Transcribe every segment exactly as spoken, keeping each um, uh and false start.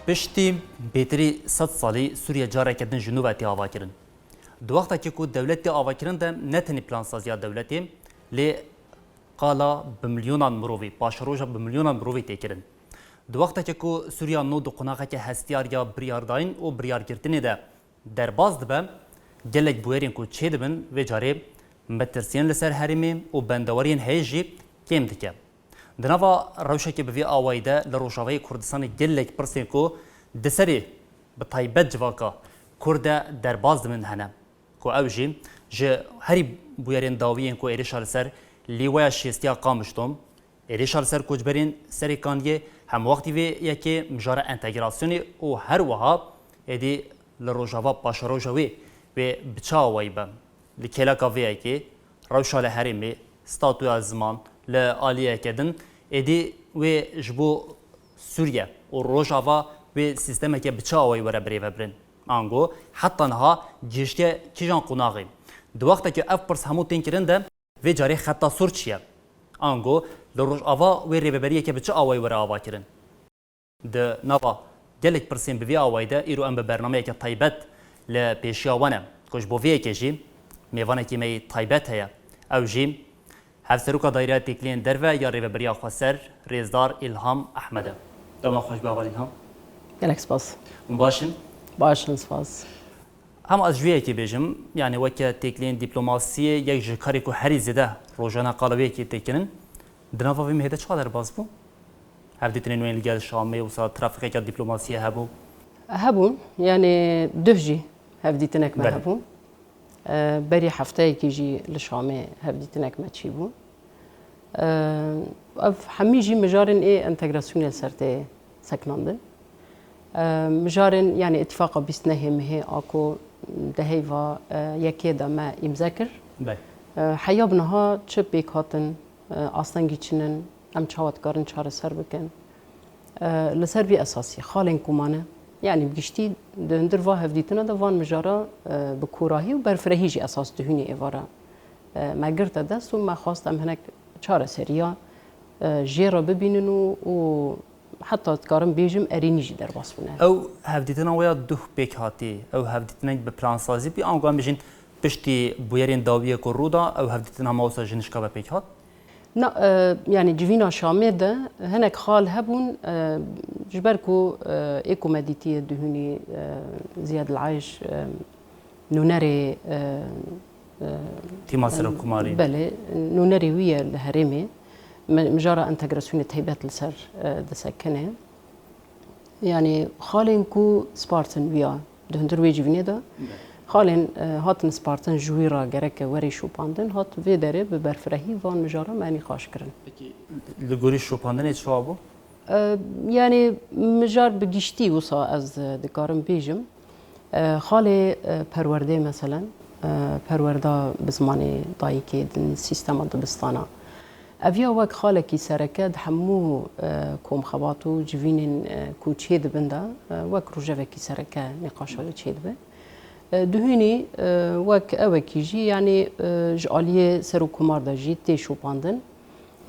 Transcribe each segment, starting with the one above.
Piştî bêtirî sed salî Sûriye careke din ji nû ve tê avakirin. Di wextekê ku dewlet tê avakirin de ne tenê plansaziya dewletê, lê qala bi milyonan mirovî, paşeroja bi milyonan mirovî tê kirin. Di wextekê ku Sûriya nû di qonaxeke hestiyar ya biryardayîn û biryargirtinê de derbas dibe, gelek bûyerên ku çêdibin vê carê metirsiyên li ser herêmê û bendewariyên heye jî kêm dike. Di nava rewşeke bi vî awayî de li Rojavayê Kurdistanê gelek pirsên ku di serê bi taybet civaka Kurd de derbas dibin hene, ku ew jî ji herî bûyerên dawî yên ku êrişa li ser lîweya şêstiya Qamişlo, êrişa li ser koçberên Serê Kaniyê, hemwextî vê yekê mijara entegrasyonê û her wiha êdî li Rojava paşeroja wê wê bi çi awayî be. Li kêleka vê yekê rewşa li herêmê, statuya ziman li aliyeke din êdî wê ji bo Sûriye û Rojava wê sîstemeke bi çi awayî were birêvebirin. Ango heta niha gihiştiye kîjan qonaxê? Di wextekî ev pirs hemû tên kirin de, vê carê xeta sor çi ye? Ango li Rojava wê rêveberiyeke bi çi awayî were avakirin? Di nava gelek pirsên bi vî awayî de îro em bi bernameyeke taybet li pêşiya we ne, ku ji bo vê yekê jî mêvanekî me yê taybet heye. Ew jî Hevseroka Daîreya Têkiliyên Derve ya Rêveberiya Xweser, Rêzdar Îlham Ehmed e. Dema xweş be, Heval Îlham. Gelek spas. Hûn baş in? Baş in, spas. Hema ez ji vê yekê bêjim, yanî weke têkiliyên dîplomasiyê yek ji karê ku herî zêde rojane qala wê yekê tê kirin, di nava vê mehê de çawa derbas bû? Hevdîtinên wê li gel Şamê wisa trafîkeke dîplomasiyê hebû? Hebûn, yanî duh jî hevdîtinek me Belê. hebûn. E, berî hefteyekî jî li Şamê hevdîtinek me çêbû. E, ev hemî jî mijarên ê entegrasyonê li ser tê sekinandin. E, mijarên, yanî îtîfaqa bîst nehê mehê a ku di heyva, e, yekê de me îmze kir. Belê. E, heya bi niha çi pêk hatin, e, astengî çi nin, em çawa dikarin çareser bikin? E, li ser vî esasî xalên ku mane, yanî bi giştî di hundir va hevdîtina de van mijara, e, bi kûrahî û berfirehî jî esas dihûnê êvara, e, me girte dest û me xwest em hinek çareseriya, e, jê re bibînin û, û heta dikarim bêjim erênî jî derbas bûne. Ew hevdîtina we ya duh pêk hatî, ew hevdîtinek bi plansazî bî, ango em bêjin piştî bûyerên dawiyê ku rû da, ew hevdîtina me wisa ji nişka ve pêk hat? Na, e, yanî civîna Şamê de hinek xal hebûn, e, ji ber ku, e, ê ku me dîtiye dihûnî, e, Ziyad El Ayş, e, nûnerê, e, e, Tîma Serokkomarî. Belê, nûnerê wî ye li herêmê. Mi-, mijara entegrasyonê taybet li ser, e, disekine. Yanî xalên ku spartin wiya di hundir wê civînê de, Belê. xalên, e, hatin spartin ji wî re gereke were şopandin, hat vê derê bi berfirehî van mijara me nîqaş kirin. Pekî, li gorî şopandinê çawa bû? E, yanî mijar bi giştî wisa ez, e, dikarim bêjim. E, xalê, e, perwerdê meselen, e, perwerda bi zimanê dayikê din sîstema dibistana. Ev ya wek xalekî sereke di hemû, e, komxebat û civînên, e, ku çê dibin de, e, wek rojevekî sereke nîqaşa wê çê dibe. E, duhînî, e, wek ewekî jî, yanî, e, ji aliyê serokkomar de jî tê şopandin,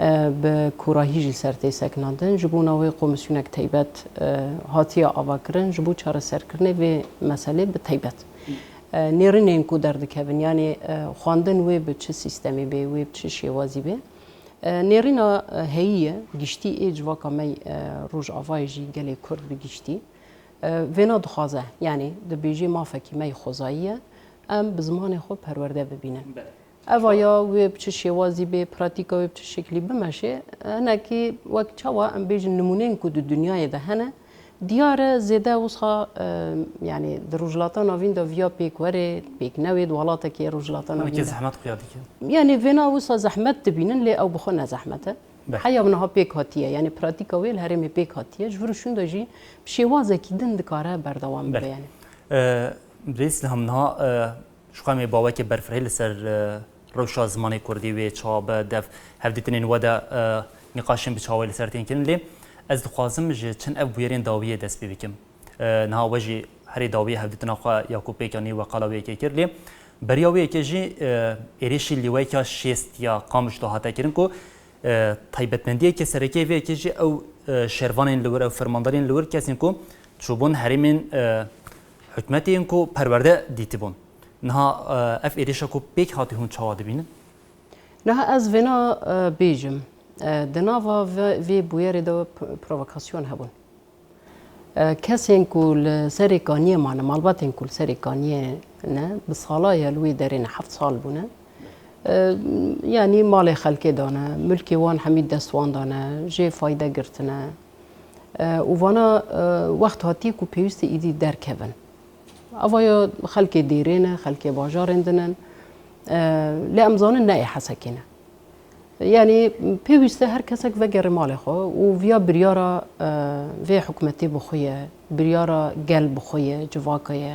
e, bi kûrahî jî ser tê sekinandin. Ji bona wê komîsyonek taybet, e, hatiye avakirin ji bo çareserkirinê vê meselê bi taybet. E, nêrînên ku derdikevin, yanî, e, xwendin wê bi çi sîstemê bê, wê bi çi şêwazî bê. E, nêrîna, e, heyî ye, giştî ê civaka me, e, Rojavayê jî gelê Kurd bi giştî. E, vêna dixwaze, yanî dibêjê mafekî me yê xwezayî ye, em bi zimanê xwe perwerde bibînin. Belê. Eva ya wê bi çi şêwazî bê, pratîka wê bi çi şeklî bimeşe, hinekî wek çawa em bêjin nimûneyên ku di dinyayê de hene, diyar e zêde wisa, e, yanî di Rojhilata Navîn de viya pêk were, pêk newê di welatekî Rojhilata Navîn Hinekî de. zehmet xuya dike. Yanî vêna wisa zehmet dibînin, lê ew bi xwe ne zehmet e. Be. Heya niha pêk hatiye, yanî pratîka wê li herêmê pêk hatiye. Ji vir û şûn de jî bi şêwazekî din dikare berdewam bibe Belê. yanî. E, Birêz Îlham, niha, e, ji xwe em ê baweke berfirehî li ser, e, rewşa zimanê kurdî wê çawa be, dev hevdîtinên we de, e, nîqaşên bi çawa li ser tên kirin. Lê ez dixwazim ji çend ev bûyerên dawiyê dest pê bikim. E, niha we jî herî dawiyê hevdîtina xwe ya ku pêk anî we qala wê yekê kir. Lê beriya wê yekê jî, e, êrişî lîweyka şêst ya Qamişlo hate kirin ku, e, taybetmendiyeke sereke vê yekê jî ew, e, şervanên li wir, ew fermandarên li wir kesên ku Şûbûn herêmên, e, hikûmetê yên ku perwerde dîtibûn. Niha, e, ev êrişa ku pêk hatî hûn çawa dibînin? Niha ez vêna, e, bêjim. E, di nava ve-, vê bûyerê de p-, provokasyon hebûn. E, kesên ku li serê kaniyê mane, malbatên ku li serê kaniyê ne, bi sala ye li wê derê ne, heft sal bûne. E, yanî malê xelkê dane, milkê wan hemî dest wan dane, jê fayde girtine. E, û vana, e, wext hatiye ku pêwîst e îdî derkevin. Ava ya xelkê dêrê ne, xelkê bajarên din in. E, lê em zanin ne ê Hesekê ne. Yanî pêwîst e her kesek vegerê malê xwe û viya biryara, e, vê hikûmetê bi xwe ye, biryara gel bi xwe ye, civaka ye.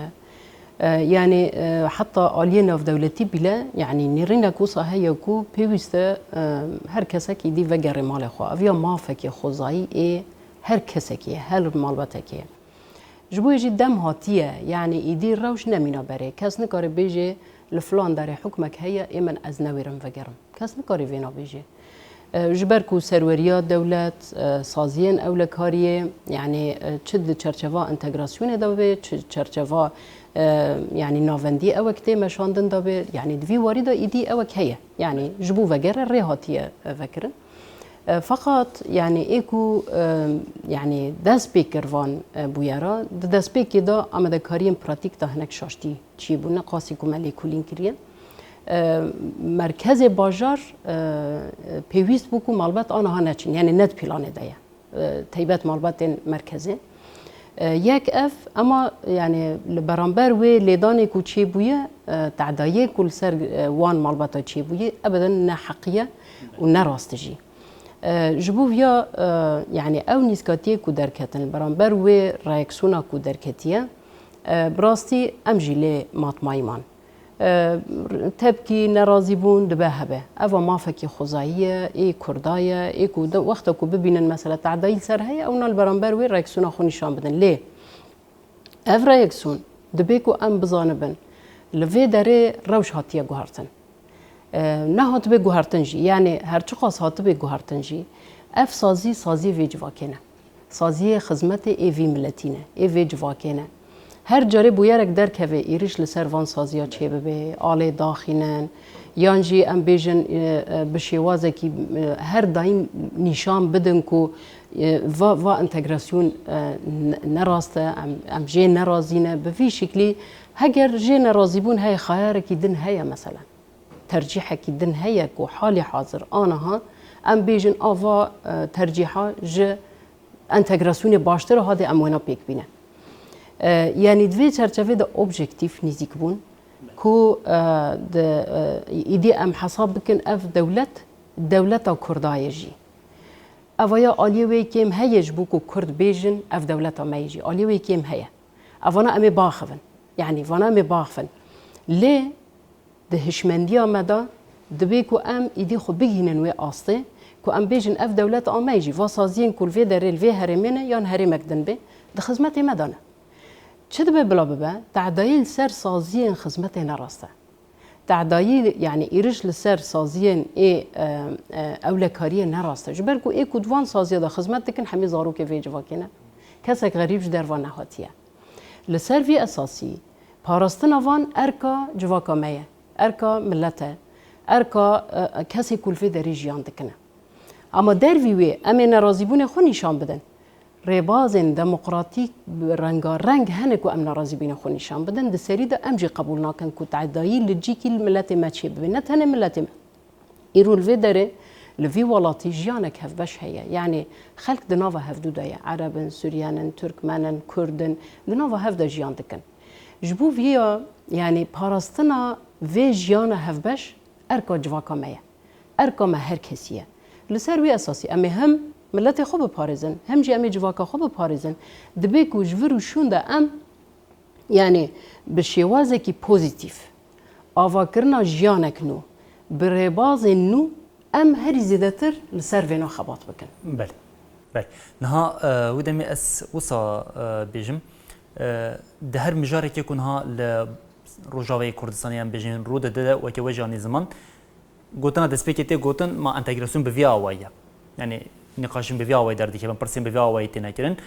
E, yanî, e, heta aliyê navdewletî bîle, yanî nêrînek wisa heye ku pêwîst e, e, her kesek îdî vegerê malê xwe. Ev ya mafekê xwezayî ê her kesekî ye, her malbetekê ye. Ji bo yê jî dem hatiye, yanî îdî rewş nemîna berê. Kes nikare bêje li filan derê hukmek heye, ê min ez newêrim vegerim. Kes nikare vêna bêje. E, ji ber ku serweriya dewlet, e, saziyên ewlekariyê, yanî, e, çi di çerçeva entegrasyonê de be, çi çerçeva, e, yanî navendî ewek tê meşandin de be, yanî di vî warî de îdî ewek heye. Yanî ji bo vegere rê hatiye, e, vekirin. E, feqat, yanî, ê ku, e, yanî, dest pê kir van, e, bûyera, di destpêkê de amadekariyên pratîk de hinek şaştî çêbûne, qasî ku me lêkolîn kiriye. E, merkezê bajar, e, pêwîst bû ku malbat aniha neçin, yanî ne di planê de ye. E, teybet malbatên merkezê. E, yek ev, ema, yanî, li beramber wê lêdanê ku çêbûye, e, tehdayê ku li ser, e, wan malbata çêbûye, ebeden ne heqî ye û ne rast e jî. E, ji bo viya, e, yanî ew nîskatiyê ku derketin li beramber wê reaksiyona ku derketiye, e, bi rastî em jî lê matmayî man. E, tepkî, nerazîbûn dibe hebe. Eva mafekî xwezayî ye, ê Kurda ye, ê ku de, wexta ku bibînin mesela tehdayî li ser heye, ewna li beramber wê reaksiyona xwe nîşan bidin. Lê ev reaksiyon dibe ku em bizanibin, li vê derê rewş hatiye guhertin. E, nehatibe guhertin jî, yanî her çiqas hatibe guhertin jî, ev sazî, saziyê vê civakê ne. Saziyê xizmetê ê vî miletî ne, ê vê civakê ne. Her carê bûyerek derkeve êrîş li ser van saziya çêbibe, alê daxînin, yan jî em bêjin, e, e, bi şêwazekî, e, her daîm nîşan bidin ku, e, va, va entegrasyon, e, ne, ne rast e, em, em jê nerazî ne. Bi vî şiklî heger jê nerazîbûn heye, xeyarekî din heye mesela. Tercîhekî din heye ku halî hazir aniha em bêjin ava, e, tercîha ji entegrasyonê baştir e, hadê em wêna pêk bîne. E, yanî di vê çerçevê de objektîf nîzîk bûn ku, e, di, e, îdî em hesab bikin ev dewlet, dewleta Kurda ye jî. Eva ya aliyê wê kêm heye ji bo ku Kurd bêjin ev dewleta me ye jî. Aliyê wê kêm heye. Evana em ê baxivin. Yanî vana em ê baxivin. Lê di hişmendiya me de dibe ku em îdî xwe bigihînin wê astê, ku em bêjin ev dewlet a me jî, va saziyên ku li vê derê, li vê herêmê ne, yan herêmek din bê, di xizmetê me de ne. Çi dibe bila bibe, tehdayî li ser saziyên xizmetê ne rast e. Tehdayî, yanî êriş li ser saziyên ê, e, e, ewlekariyê ne rast e. Ji ber ku ê ku di van saziya de xizmet dikin, hemî zarokê vê civakê ne. Kesek xerîb ji derva nehatiye. Li ser vî esasî, parastina van erka civaka me ye, erka milet e, erka, e, kesê ku li vê derê jiyan dikine. Ama dervî wê, em ê nerazîbûnê xwe nîşan bidin. Rêbazên demokratîk bi rengareng hene ku em nerazîbûnê xwe nîşan bidin. Di serî de em jî qebûl nakin ku tehdayî li cîkî li miletê me çêbibe. Ne tenê miletê me. Îro li vê derê, li vî welatî jiyanek hevbeş heye. Yanî xelk di nava hevdû de ye. Ereb in, Suryen in, Tirkmen in, Kurd in. Di nava hev de jiyan dikin. Ji bo vîya, yanî parastina vê jiyana hevbeş erka civaka me ye. Erka me her kesî ye. Li ser wî esasî em ê hem miletê xwe biparêzin, hem jî em ê civaka xwe biparêzin. Dibe ku ji vir û şûn de em, yanî bi şêwazekî pozîtîf, avakirina jiyanek nû, bi rêbazên nû, em herî zêdetir li ser vêna xebat bikin. Belê. Belê. Niha, e, wî demê ez wisa, e, bêjim, e, di her mijarekê ku niha li Rojavayê Kurdistanê em bêjin rû dide, weke we jî anî ziman, gotina destpêkê tê gotin, ma entegrasyon bi vî awayî ye. Yanî nîqaşên bi vî awayî derdikevin, pirsên bi vî awayî têne kirin.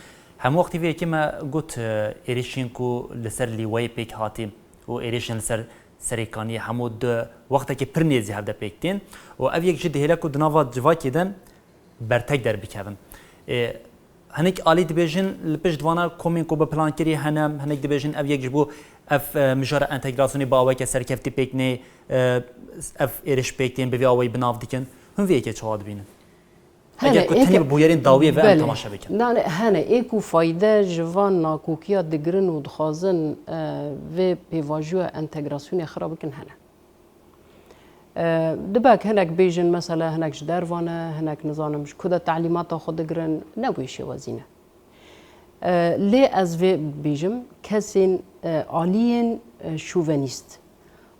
Hemû wextî vê yekê me got, e, êrişên ku li ser lîwayê pêk hatî û êrişên li ser serêkaniyê hemû di wextekî pir nêzî hev de pêk tên û ev yek jî dihêle ku di nava civakê de bertek derbikevin. E, hinek alî dibêjin li pişt vana komên ku bi plan kirî hene, hinek dibêjin ev yek ji bo ev, e, mijara entegrasyonê bi aweke serkeftî pêk nê, e, ev êriş pêk tên bi vî awayî bi nav dikin. Hûn vê yekê çawa dibînin? Eger ku tenê bi bûyerên dawiyê ve em temaşe bikin. Nane, hene, ê ku fayde ji van nakokiya digirin û dixwazin, e, vê pêvajoya entegrasyonê xira bikin hene. E, dibek hinek bêjin, mesela hinek ji derva ne, hinek nizanim ji ku de telîmata xwe digirin, ne wê şêwazî ne. E, lê ez vê bêjim, kesên, e, aliyên, e, şovenîst,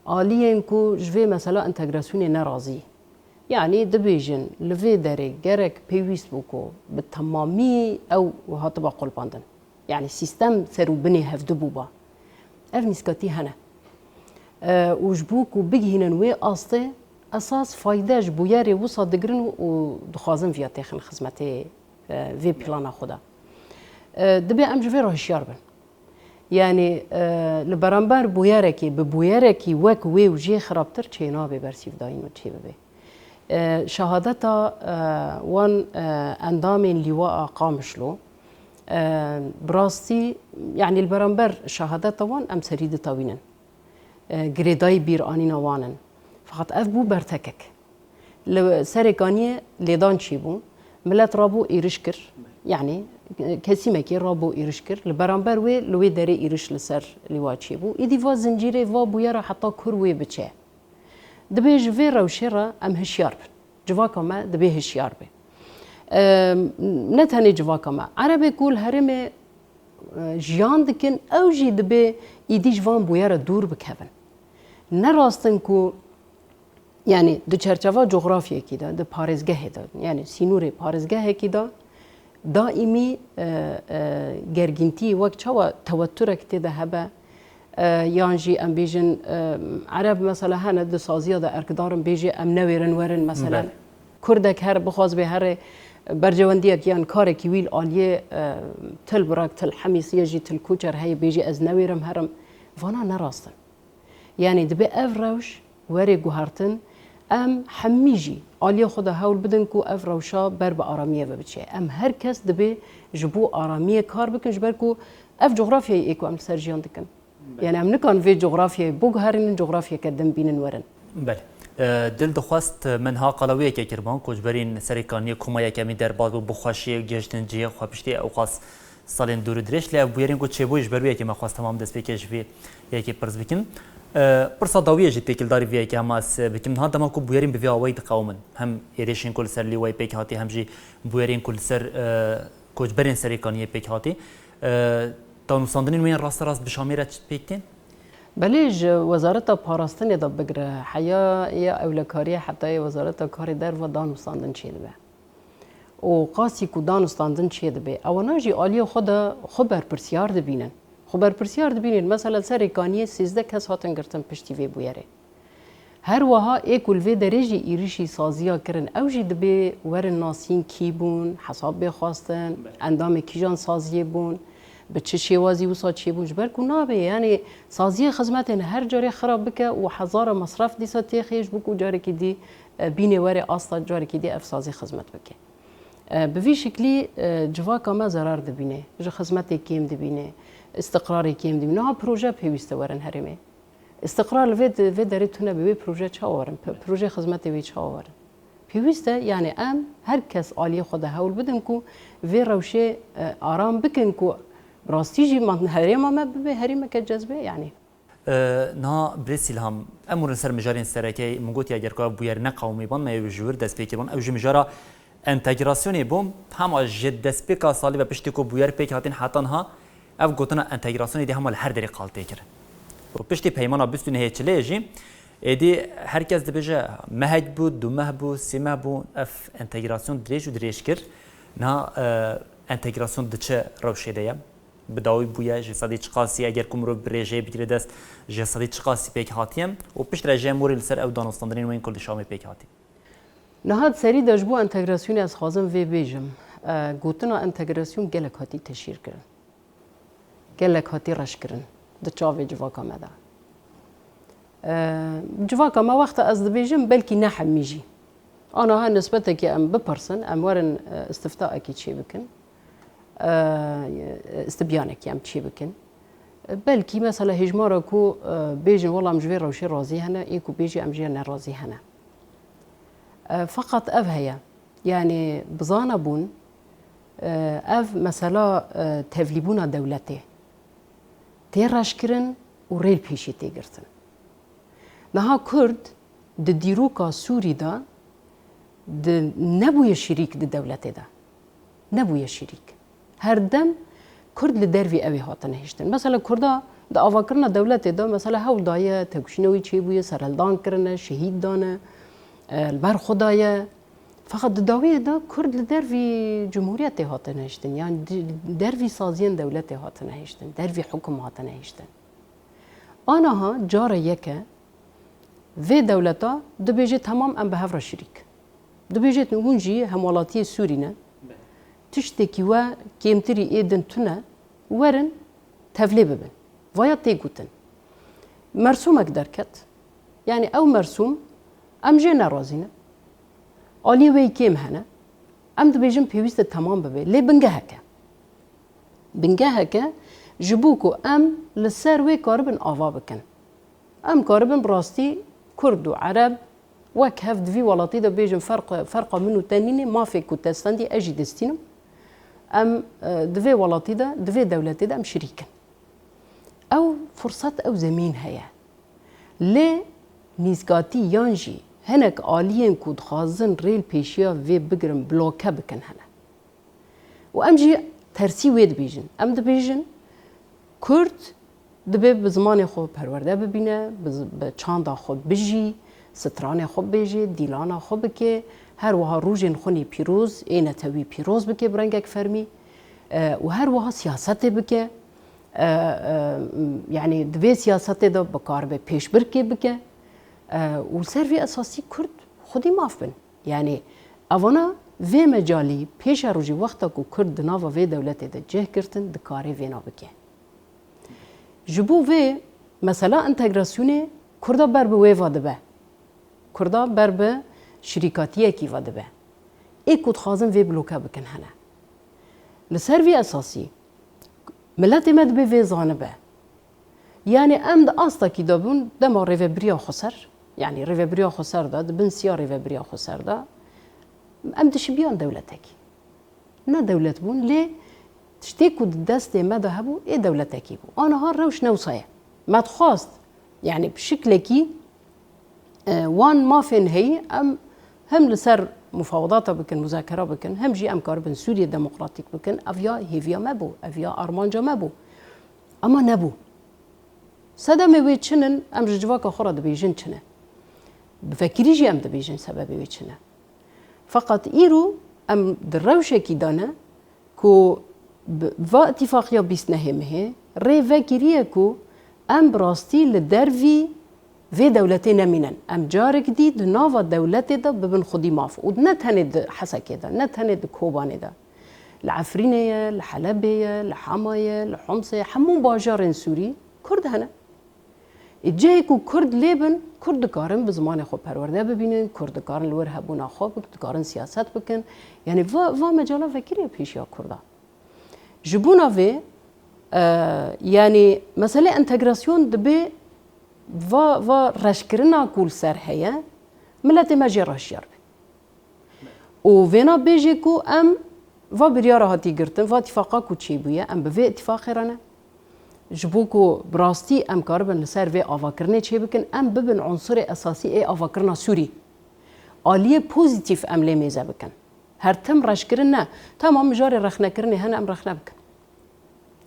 aliyên ku ji vê mesela entegrasyonê ne razî, yanî dibêjin, li vê derê gerek pêwîst bû ku bi temamî ew hatiba qulpandin. Yanî sîstem ser û binê hevdu bûba. Ev nîskatî hene. E, û ji bo ku bigihînin wê astê, esas fayde ji bûyerê wisa digirin û dixwazin viya têxin xizmetê, e, vê plana xwe de. E, dibê em ji vê re hişyar bin. Yanî, e, li beramber bûyerekê, bi bûyerekî wek wê û jê xirabtir çênabe bersîvdayîn û çêbibe. E, şehadeta, e, wan, e, endamên lîwa a Qamişlo, e, bi rastî, yanî li beramber şehadeta wan em serî ditewînin. E, girêdayî bîranîna wan in. Feqet ev bû bertekek. Li Serêkaniyê lêdan çêbû. Milet rabû êriş kir. Yanî, e, kesîmekê rabû êriş kir. Li beramber wê, li wê derê êriş li ser lîwa çêbû. Îdî va zincîrê, va bûyera heta kur wê biçe. Dibê ji vê rewşê re em hişyar bin. Civaka me dibê hişyar be. Em, ne tenê civaka me. Erebê ku li herêmê, e, jiyan dikin, ew jî dibê îdî ji van bûyera dûr bikevin. Ne rast in ku, yanî di çerçeva cografyekî de, di parêzgehê de, yanî sînorê parêzgehekî de, daîmî, e, e, gergîntî wek çawa teweturek tê de hebe, e, yan jî em bêjin, e, Ereb mesela hene di saziya de erkdar in, bêjê em newêrin werin mesela. Belê. Kurdek here bixwaz bê herê berjewendiyek yan karekî wî li aliyê, e, Til Birak, Til Hemîs ya jî Til Koçer heye bêjê ez newêrim herim. Vana ne rast in. Yanî dibe ev rewş were guhertin, em hemî jî aliyê xwe de hewl bidin ku ev rewşa ber bi aramiyê ve biçe. Em her kes dibe ji bo aramiyê kar bikin, ji ber ku ev cografyayê ê ku em li ser jiyan dikin. Belê. Yanî em nikarin vê cografyayê biguherînin, cografyeke din bînin werin. Belê. E, dil dixwest min ha qala wê yekê kirban, koçberên Serêkaniyê koma yekemîn derbas bû, bi xweşiyê gihiştin cihê xwe piştî ewqas salên dûr û dirêj, lê ev bûyerên ku çêbûyî ji ber wê yekê me xwest temam destpêkê ji vê yekê pirs bikim. E, pirsa dawiyê jî têkildarî vê yekê hema ez bikim. Niha dema ku bûyerên bi vî awayî diqewimin, hem êrişên ku li ser lîwayê pêk hatî, hem jî bûyerên ku li ser, e, koçberên Serêkaniyê pêk hatî, e, danûstandinên wê yên rasterast bi Şamê re pêk tên? Belê, ji Wezareta Parastinê de bigire heya ya ewlekariyê heta yê Wezareta Karê Derve danûstandin çêdibe. Û qasî ku danûstandin çêdibe, ewana jî aliyê xwe de xwe berpirsiyar dibînin. Xwe berpirsiyar dibînin. Mesela Serêkaniyê sêzdeh kes hatin girtin piştî vê bûyerê. Her wiha ê ku li vê derê jî êrişî saziya kirin, ew jî dibê werin nasîn kî bûn, hesab bê xwestin, Belê. endamê kîjan saziyê bûn, bi çi şêwazî wisa çêbûn, ji ber ku nabe, yanî saziyê xizmetên her carê xirab bike û hezara mesref dîsa têxê ji bo ku carekî dî, e, bînê were asta carekî dî ev sazî xizmet bike. E, bi vî şiklî, e, civaka me zerar dibîne, ji xizmetê kêm dibîne, îstiqrarê kêm dibîne. Niha proje pêwîst e werin herêmê. Îstiqrar li vê, vê derê tune be, wê proje çawa werin? Pe-, projeyê xizmetê wê çawa werin? Pêwîst e, yanî em her kes aliyê xwe de hewl bidin ku vê rewşê, e, aram bikin ku bi rastî jî man herêma me bibe herêmeke cezbê, yanî. E, niha birêz Îlham, em werin ser mijarên sereke, min gotiye eger ku ev bûyer neqewimîban, me ew ji wir dest pê kiribûn, ew jî mijara entegrasyonê bû, hema ji destpêka salê ve piştî ku bûyer pêk hatin heta niha, ev gotina entegrasyonê dê hema li her derê qal tê kirin. Û piştî peymana bîst û nehê Çileyê jî, êdî her kes dibêje mehek bû, du meh bû, sê meh bû, ev entegrasyon dirêj û dirêj kir. Niha, e, entegrasyon di çi rewşê de ye? Bi dawî bûye, ji sedî çiqasî, eger ku mirov bi rêjeyê bigire dest, ji sedî çiqasî pêk hatiye û piştre jî em werê li ser ew danûstandinên wên ku li Şamê pêk hatî. Niha di serî de ji bo entegrasyonê ez xwazim vê bêjim. E, gotina entegrasyon gelek hatî teşhîr kirin. Gelek hatî reş kirin di çavê civaka me de. E, civaka me wexta ez dibêjim belkî ne hemî jî. Aniha nisbetekî em bipirsin, em werin, e, istiftaekî çê bikin. E, istibyanekî em çê bikin. E, belkî mesela hêjmara ku, e, bêjin wela em ji vê rewşê razî hene, ê ku bêjî em jê nerazî hene. E, feqet ev heye. Yanî bizane bûn, e, ev mesela, e, tevlîbûna dewletê tê reşkirin û rê li pêşî tê girtin. Niha Kurd di dîroka Sûrî de di, nebûye şirîk di dewletê de. Nebûye şirîk. Her dem Kurd li dervî ew ê hatine hiştin. Mesela Kurda di avakirina dewletê de, mesela hewl daye, tevkuşîna wî çêbûye, serhildan kirine, şehîd dane, e, li ber xwe daye. Feqet di dawiyê de Kurd li dervî cumhuriyetê hatine hiştin, yan di, dervî saziyên dewletê hatine hiştin, dervî hukum hatine hiştin. Aniha cara yek e vê dewleta dibêje, temam, em bi hev re şirîk. Dibêje hûn jî hemwelatiyê Sûrî ne. Tiştekî we kêmtirî ê din tune, werin tevlê bibin. Vaya tê gotin. Mersûmek derket. Yanî ew mersûm em jê nerazî ne. Aliyê wê yî kêm hene. Em dibêjin pêwîst e temam bibe. Lê bingehek e. Bingehek e ji bo ku em li ser wê karibin ava bikin. Em karibin bi rastî Kurd û Ereb wek hev di vî welatî de bêjin ferq, ferqa min û te nîne, mafê ku te stendî ez jî distînim. Em, e, di vê welatî de, di vê dewletê de em şirîk in. Ew firset, ew zemîn heye. Lê nîzkatî yan jî hinek aliyên ku dixwazin rê li pêşiya vê bigirin, bloke bikin hene. Û em jî tersî wê dibêjin. Em dibêjin, Kurd dibe bi zimanê xwe perwerde bibîne, bi z-, bi çanda xwe bijî, stranê xwe bibêje, dîlana xwe bike, her wiha rojên xwe nê pîroz, ê netewî pîroz bike bi rengek fermî, e, û her wiha siyasetê bike. E, e, yanî di vê siyasetê de bikaribe pêşbirkê bike. E, û li ser vê esasî Kurd xwedî maf bin. Yanî evana vê mecalî pêşerojî wexta ku Kurd di nava vê dewletê de cih girtin, dikare vêna bike. Ji bo vê mesela entegrasyonê Kurda ber bi wê ve dibe. Kurda ber bi şirîkatiyekî ve dibe. Ê ku dixwazin vê bloke bikin hene. Li ser vî esasî miletê me dibê vê zanibe. Yanî em di astekî de bûn dema Rêvebiriya Xweser, yanî Rêvebiriya Xweser de, di bin siya Rêvebiriya Xweser de, em dişibiyan dewletekî. Ne dewlet bûn, lê tiştê ku di destê me de hebû, ê dewletekî bû. Aniha rewş ne wisa ye. Me dixwast, yanî bi şiklekî, e, wan mafên heyî em hem li ser mufawedata bikin, muzakera bikin, hem jî em karibin Sûriye demokratîk bikin. Ev ya hêviya me bû, ev ya armanca me bû. Ama nebû. Sedemê wê çi ne, em ji civaka xwe re dibêjin çi ne. Bi vekirî jî em dibêjin sebebê wê çi ne. Feqet îro em di rewşekî de ne ku bi va îtîfaqiya bîst nehê mehê rê vekiriye ku em bi rastî li dervî vê dewletê nemînin. Em carek dî di nava dewletê de bibin xwedî maf. Û ne tenê di Hesekê de, ne tenê di Kobanê de. Li Efrînê ye, li Helebê ye, li Hema ye, li Homsê ye, hemû bajarên Sûrî Kurd hene. Ê cihê ku Kurd lê bin, Kurd dikarin bi zimanê xwe perwerde bibînin, Kurd dikarin li wir hebûna xwe bik-, dikarin siyaset bikin. Yanî va, va mecala vekirî ye pêşiya Kurda. Ji bona vê, e, yanî meselê entegrasyon dibe va, va reşkirina ku li ser heye, miletê me jê re hişyar be. Û vêna bêjê ku em va biryara hatî girtin, va îtîfaqa ku çêbûye, em bi vê îtîfaqê re ne. Ji bo ku bi rastî em karibin li ser vê avakirinê çêbikin, em bibin unsurê esasî ê avakirina Sûrî. Aliyê pozîtîf em lê mêze bikin. Her tim reşkirin ne. Tamam, mijarê rexnekirinê hene, em rexne bikin.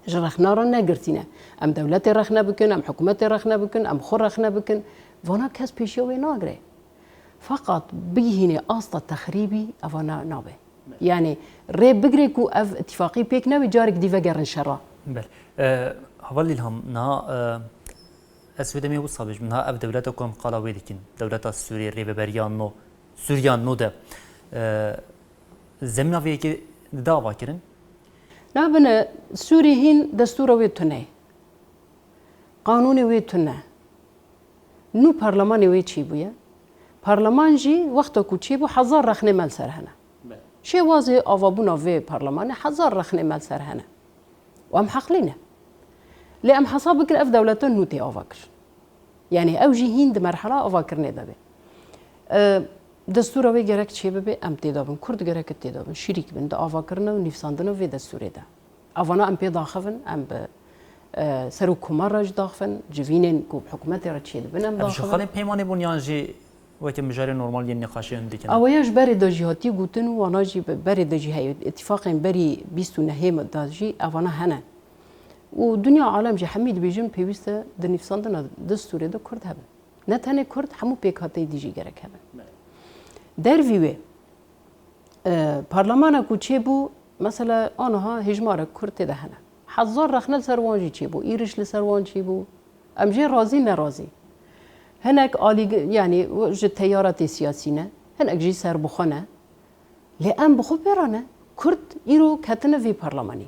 Ji rexna re negirtîne. Em dewletê rexne bikin, em hikûmetê rexne bikin, em xwe rexne bikin. Vana kes pêşiya wê nagire. Feqat bigihînê asta texrîbî, eva na-, nabe. Yanî rê bigire ku ev îtîfaqî pêk newê, carek dî vegerin şera. Belê. E, Heval Îlham, niha, e, ez wê demê wisa bêjim, niha ev dewleta ku em qala wê dikin, dewleta Sûriyê, Rêveberiya nû, Sûriya nû de, e, zemîna vê yekê dide avakirin? Nabine Sûrî hîn destûra wê tune ye. Qanûnê wê tune. Nû parlemanê wê çêbûye. Parleman jî wexta ku çêbû hezar rexnê me li ser hene. Şêwazê avabûna vê parlemanê hezar rexnê me li ser hene. Û em heqlî ne. Lê em hesab bikin ev dewleta nû tê ava kirin. Yanî ew jî hîn di merhela avakirinê de be. E, destûra wê gerek çêbibe, em tê de bin. Kurd gerek tê de bin. Şirîk bin di avakirina û nivîsandina vê destûrê de. Evana em pê daxivin, em bi, e, serokkomar re jî daxivin, civînên ku bi hikûmetê re çêdibin em daxivin. Ev ji xalên peymanê bûn yan jî weke mijarê normal yên nîqaşê hûn dikin? Ew ya ji berê de jî hatiye gotin û wana jî bi berê de jî heye. Îtîfaqên berî bîst û nehê de jî evana hene. Û dinya alem jî hemî dibêjin pêwîst e di nivîsandina destûrê de Kurd hebin. Ne tenê Kurd, hemû pêkhateyî dî jî gerek hebin. Dervî wê, e, parlemana ku çêbû, mesela aniha hêjmarek Kurd tê de hene. Hezar rexne li ser wan jî çêbû, îriş li ser wan çêbû. Em jê razî nerazî. Hinek alî, yanî ji teyaratê siyasî ne, hinek jî serbixwe ne. Lê em bi xwe pê re ne. Kurd îro ketine vê parlemanî.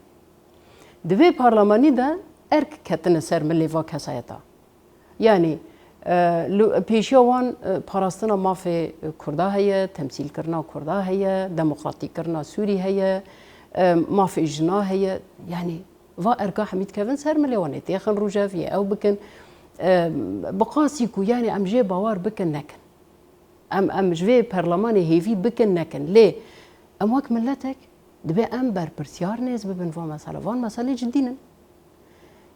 Di vê parlemanî de erk ketine ser milê va kesayeta. Yanî, e, li, pêşiya wan, e, parastina mafê Kurda heye, temsîlkirina Kurda heye, demokratîkkirina Sûrî heye, e, mafê jina heye. Yanî, va erka hemî dikevin ser milê wan ê têxin rûjev yê ew bikin. E, bi qasî ku, yanî, em jê bawer bikin nekin. Em, em ji vê perlemanê hêvî bikin nekin. Lê em wek miletek dibe em berpirsiyar nêz bibin van mesele. Van meselê cidî nin.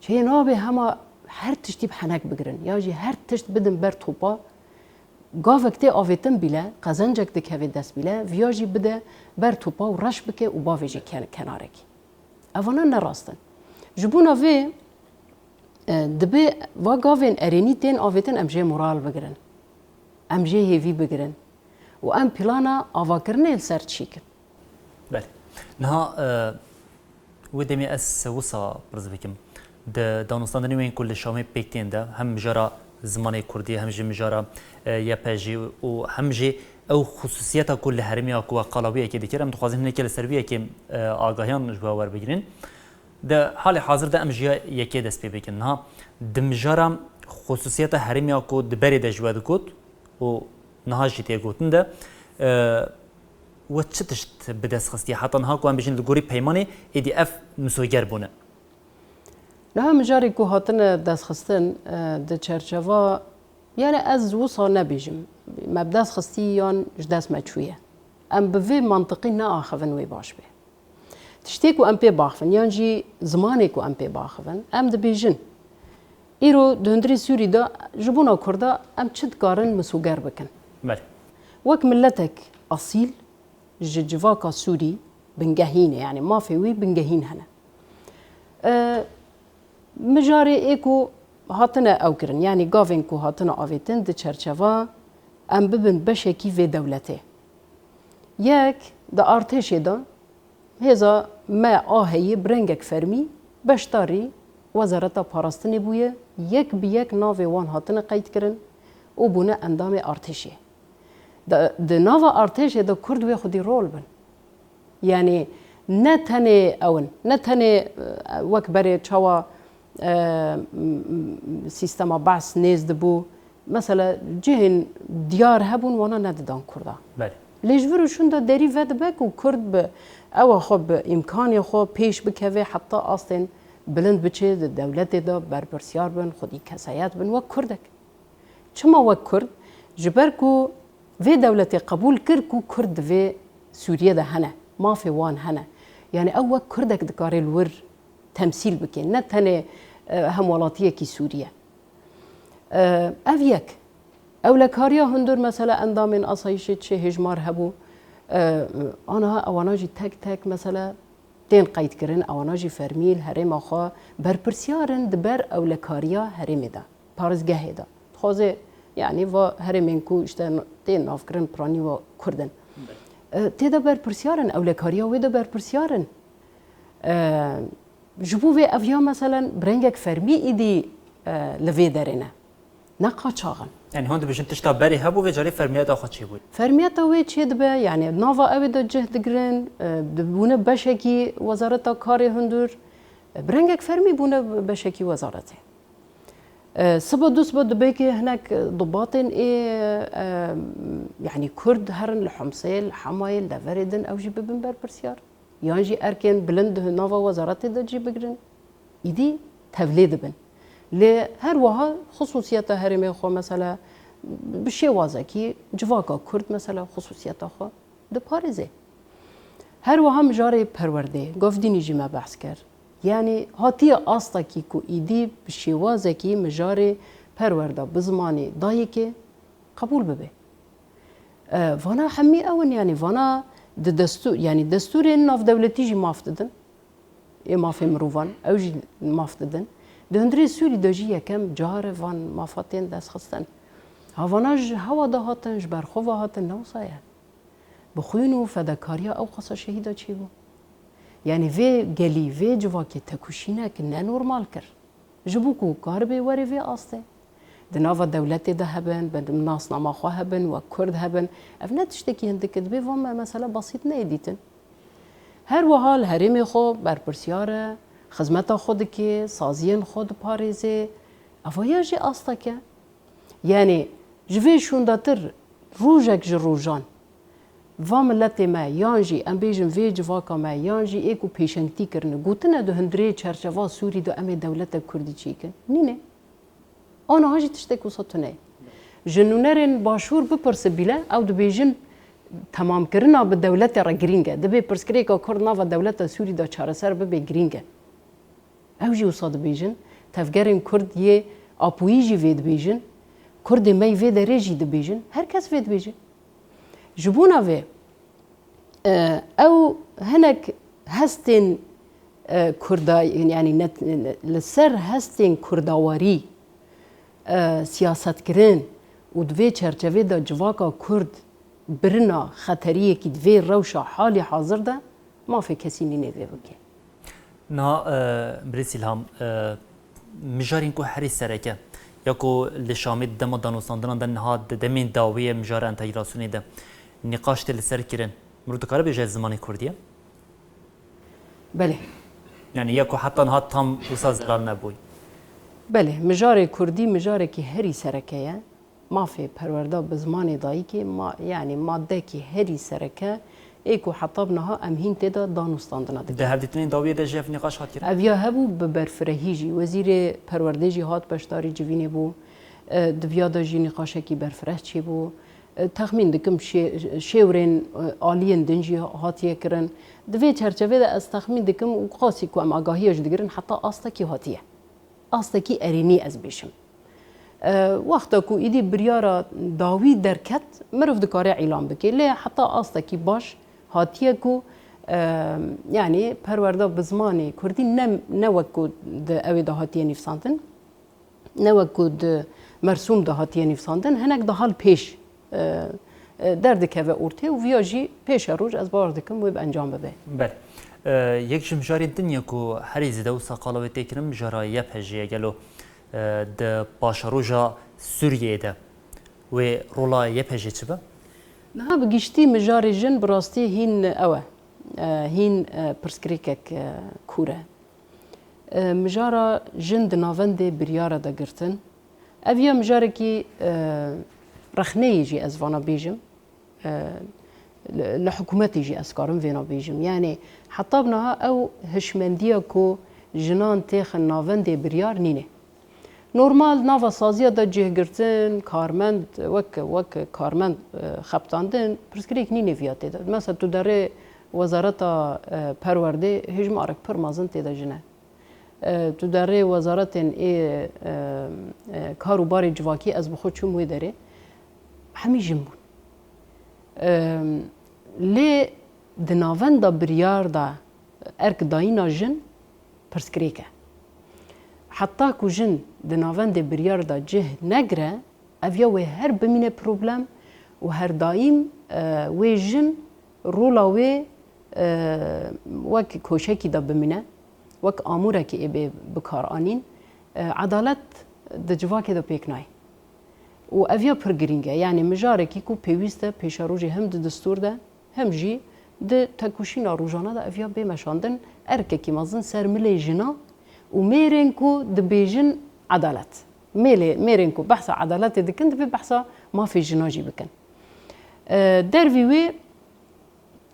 Çê nabe hema her tiştî bi henek bigirin. Ya jî her tişt bidin ber topa. Gavek tê avêtin bîle, qezencek dikeve dest bîle, viya jî bide ber topa û reş bike û bavêje ken-, kenarekî. Evana ne rast in. Ji bona vê, e, dibe va gavên erênî tên avêtin em jê moral bigirin. Em jê hêvî bigirin. Û em plana avakirinê li ser çêkin. Belê. Niha, e, wê demê ez wisa pirs bikim. Di danûstandinên wên ku li Şamê pêk tên de, hem mijara zimanê kurdî, hem jî mijara, e, Y P G û hem jî ew xusûsiyeta ku li herêmê ya ku we qala wî yekê dikir, em dixwazin hinekê li ser wî yekê, e, agahiyan ji we werbigrin. Di halê hazir de em ji ya yekê dest pê bikin. Niha di mijara xusûsiyeta herêmê ya ku di berê de ji we digot û niha jî tê gotin de, e, we çi tişt bi dest xistiye? Heta niha ku em bêjin li gorî peymanê êdî ev misoger bûne. Niha mijarê ku hatine destxistin, e, di çerçeva, yani ez wisa nebêjim, me bi dest xistî yan ji dest me çûye. Em bi vê mantiqî neaxivin wê baş be. Tiştê ku em pê baxivin yan jî zimanê ku em pê baxivin, em dibêjin, îro di hundirê Sûrî de ji bona Kurda em çi dikarin misoger bikin? Belê. Wek miletek asîl ji civaka Sûrî bingehîn e, yani mafê wî bingehîn hene. E, mijarê ê ku hatine ew kirin, yani gavên ku hatine avêtin di çerçeva em bibin beşekî vê dewletê. Yek, di artêşê de hêza me a heyî bi rengek fermî beşdarî Wezareta Parastinê bûye, yek bi yek navê wan hatine qeydkirin û bûne endamê artêşê. Di, di nava artêşê de Kurd wê xwedî rol bin. Yanî ne tenê ew in, ne tenê, e, wek berê çawa, e, m-, m-, sîstema Baas nêz dibû. Mesela cihên diyar hebûn, wana nedidan Kurda. Belê. Lê ji vir û şûn de derî vedibe ku Kurd bi ewa xwe, bi îmkanê xwe pêş bikeve, heta astên bilind biçe di dewletê de berpirsiyar bin, xwedî kesayet bin wek Kurdek. Çima wek Kurd? Ji ber ku vê dewletê qebûl kir ku Kurd di vê Sûriyê de hene, mafê wan hene. Yani ew wek Kurdek dikare li wir temsîl bike, ne tenê, e, hemwelatiyekî Sûriye. E, ev yek. Ewlekariya hundir mesela endamên asayişê çi hêjmar hebû, e, aniha ewana jî tek tek mesela tên qeydkirin, ewana jî fermî li herêma xwe berpirsiyar in di ber ewlekariya herêmê de, parêzgehê de. Dixwaze, yanî va herêmên ku işte n-, tên navkirin piranî wa Kurd in. E, tê de berpirsiyar in, ewlekariya wê de berpirsiyar in. E, ji bo vê ev ya meselen bi rengek fermî îdî, e, li vê derê ne. Ne qaçax in. Yani hûn dibêjin tişta berê hebû, vê carê fermiyeta xwe çêbû. Fermiyeta wê çê dibe, yani nava ew ê de cih digirin, e, dibûne beşekî wezareta karê hundir, e, bi rengek fermî bûne beşekî wezaretê. E, siba du siba dibe ki hinek dibatên ê, e, yani Kurd herin li Homsê, li Hemayê, li deverê din ew jî bibin berpirsiyar. Yan jî erkên bilind di nava wezaretê de cî bigirin. Îdî tevlê dibin. Lê her wiha xisûsiyeta herêmê xwe mesela bi şêwazekî civaka Kurd mesela xisûsiyeta xwe diparêze. Her wiha mijarê perwerdê, govdînî jî me behs kir. Yanî hatiye astekî ku îdî bi şêwazekî mijarê perwerda bi zimanê dayikê qebûl bibe. E, vana hemî ew in, yanî vana di destûr, yanî destûrên navdewletî jî maf didin. Ê mafê mirovan, ew jî maf didin. Di hundirê Sûrî de jî yekem car e van mafa tên destxistin. Ha vana ji hewa de hatin, ji ber xwe ve hatin, ne wisa ye. Bi xwîn û fedekariya ew qasa şehîda çêbû. Yanî vê gelî, vê civakê tekuşînek ne normal kir. Ji bo ku karibê were vê astê. Di nava dewletê de hebin, bi nasnama xwe hebin, wek Kurd hebin. Ev ne tiştekî hindik e, divê van me mesela basît neyê dîtin. Her wiha li herêmê xwe berpirsiyar e, xizmeta xwe dike, saziyên xwe diparêze. Ev ya jî astek e. Yanî ji vê şûndatir rojek ji rojan va miletê me yan jî em bêjin vê civaka me yan jî ê ku pêşengtî kirine gotine di hundirê çerçeva Sûrî de em ê dewletek Kurdî çêkin? Nîne. A niha jî tiştek wisa tune ye. Ji nûnerên Başûr bipirse bîle ew dibêjin temamkirina bi dewletê re girîng e. Dibê pirsgirêka Kurd nava dewleta Sûrî de çareser bibe girîng e. Ew jî wisa dibêjin, tevgerên Kurd yê Apoyî jî vê dibêjin, Kurdê me yê vê derê jî dibêjin, her kes vê dibêje. Ji bona vê, e, ew hinek hestên, e, Kurda, yanî net-, li ser hestên Kurdawarî, e, siyasetkirin û di vê çerçevê de civaka Kurd birina xeteriyekî di vê rewşa halî hazir de mafê kesî nîne vê bike. Niha, e, birêz Îlham, e, mijarên ku herî sereke ya ku li Şamê di dema danûstandinan de niha di demên dawî ye mijara entegrasyonê de nîqaş tê li ser kirin, mirov dikare bêje zimanê Kurdî ye? Belê. Yanî ya ku heta niha tam wisa zelal nebûy. Belê, mijarê Kurdî mijarekî herî sereke ye. Mafê perwerda bi zimanê dayikê, ma, yanî madekî herî sereke ê ku heta bi niha em hîn tê de danûstandina dikin. Di hevdîtinên dawiyê de jî ev nîqaş hat kirin? Ev ya hebû bi berfirehî jî. Wezîrê Perwerdê jî hat beşdarî civînê bû. E, di viya de jî nîqaşekî berfireh çêbû. E, texmîn dikim şê-, şêwrên, e, aliyên din jî hatiye kirin. Di vê çerçevê de ez texmîn dikim û qasî ku em agahiya jî digirin heta astekî hatiye. Astekî erênî ez bêjim. E, wexta ku îdî biryara dawî derket, mirov dikare îlan bike. Lê heta astekî baş hatiye ku, e, yanî perwerda bi zimanê kurdî ne, ne wek ku di ew ê de hatiye nivîsandin, ne wek ku di mersûm de hatiye nivîsandin, hinek daha li pêş, e, e, derdikeve ortê û viya jî pêşeroj ez bawer dikim wê bi encam bibe. Belê. E, yek ji mijarên din ye ku herî zêde wisa qala wê tê kirin mijara Y P G ye. Gelo, e, di paşeroja Sûriyeyê de wê rola Y P G çi be? Niha bi giştî mijarê jin bi rastî hîn ew e, e, hîn, e, pirsgirêkek, e, kûr e. E, mijara jin di navendê biryara de girtin. Ev ya mijarekî, e, rexneyê jî ez vana bêjim. E, li, li hikûmetê jî ez karim vêna bêjim. Yanî heta bi niha ew hişmendiya ku jinan têxin navendê biryar nîne. Normal nava saziya de cihgirtin, karmend, wek, wek karmend, e, xebitandin, pirsgirêk nîne viya tê de. Mesela tu derê wezareta, e, perwerdê hêjmarek pir mezin tê de jin e. E, tu derê wezaretên ê, e, e, kar û barê civakî ez bi xwe çûm wê derê. Hemî jin bûn. E, lê di navenda biryar de erk dayîna jin pirsgirêk e. Heta ku jin di navendê biryar de cih negire, ev ya wê her bimîne problem û her daîm, e, wê jin rola wê, e, wek koşekî de bimîne, wek amûrekî ê bê bikaranîn. E, edalet di civakê de pêk nayê. Û ev ya pir girîng e. Yanî mijarekî ku pêwîst e pêşerojê hem di distûr de hem jî di tekoşîna rojane de ev ya bê meşandin, erkekî mezin ser milê jina û mêrên ku dibêjin edalet. Mêlê, mêrên ku behsa edaletê dikin, divê behsa mafê jina jî bikin. E, dervî wê,